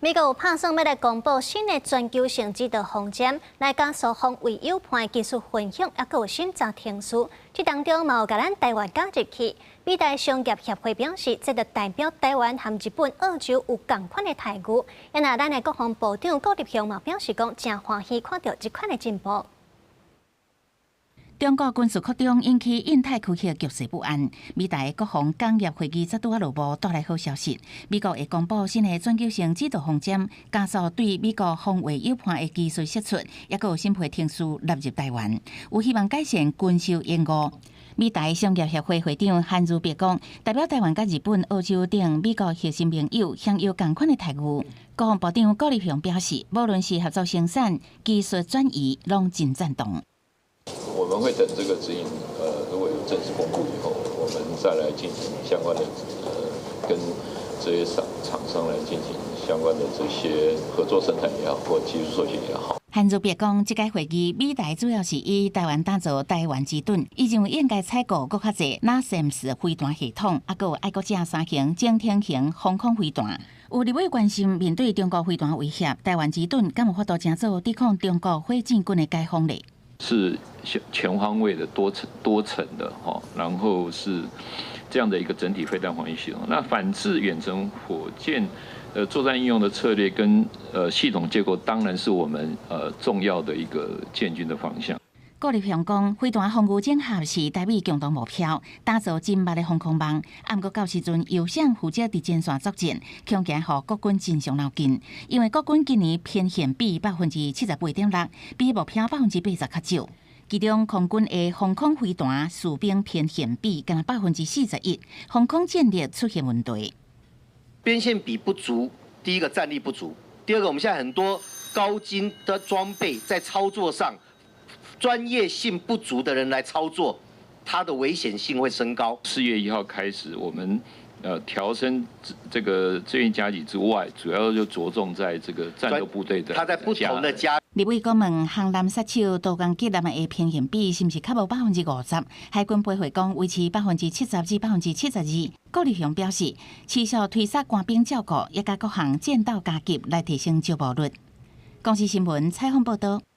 美國有拍算欲來公布新的全球性指導方針，來加速防衛友伴的技術分享，抑閣有審查程序。這當中嘛有共咱台灣加入去。美台商業協會表示，這就代表台灣和日本、澳洲有仝款的待遇。啊若咱的國防部長顧立雄嘛表示講，誠歡喜看著這款的進步。中國軍事擴張引起印太區域局勢不安。美台國防工業會議才拄仔落幕，帶來好消息。美國會公布新的全球性指導方針，加速對美國防衛友伴的技術釋出，抑閣有審批程序納入台灣，有希望改善軍售延誤。美台商業協會會長韓如碧講，代表台灣佮日本、澳洲等美國核心盟友享有仝款的待遇。國防部長顧立雄表示，無論是合作生產、技術轉移，攏真贊同。我們會等這個指引，如果有正式公布以後，我們再來進行相關的，跟這些廠商來進行相關的這些合作生產也好，或技術授權也好。韓如碧講，這屆會議美台主要是以台灣當做台灣之盾，伊認為應該採購閣較濟 NASAMS 飛彈系統，抑閣有愛國者三型潛艇型防空飛彈。有立委關心，面對中國飛彈威脅，台灣之盾敢有法度成做抵抗中國火箭軍的解放咧？是全方位的多層多層的哈，然後是這樣的一個整體飛彈防禦系統。那反制遠程火箭作戰應用的策略跟系統結構，當然是我們重要的一個建軍的方向。顧立雄講，飛彈防禦整合是台美共同目標，打造緊密的防空網。毋過到時陣由誰負責佇前線作戰，恐驚予國軍真傷腦筋。因為國軍今年編憲比78.6%，比目標80%較少。其中空軍的防空飛彈士兵編憲比干焦41%，防空戰力出現問題。編憲比不足，第一個戰力不足，第二個我們現在很多高精的裝備在操作上，專業性不足的人來操作，它的危險性會升高。4月1號開始，我們調升這個志願加給之外，主要就着重在這個戰鬥部隊的。他在不同的加。立委閣問，航艦殺手多攻擊艦的編憲比是毋是較無50%？海軍回回講維持70%至72%。顧立雄表示，持續推捒官兵照顧，抑佮各項戰鬥加級來提升招募率。公視新聞採訪報導。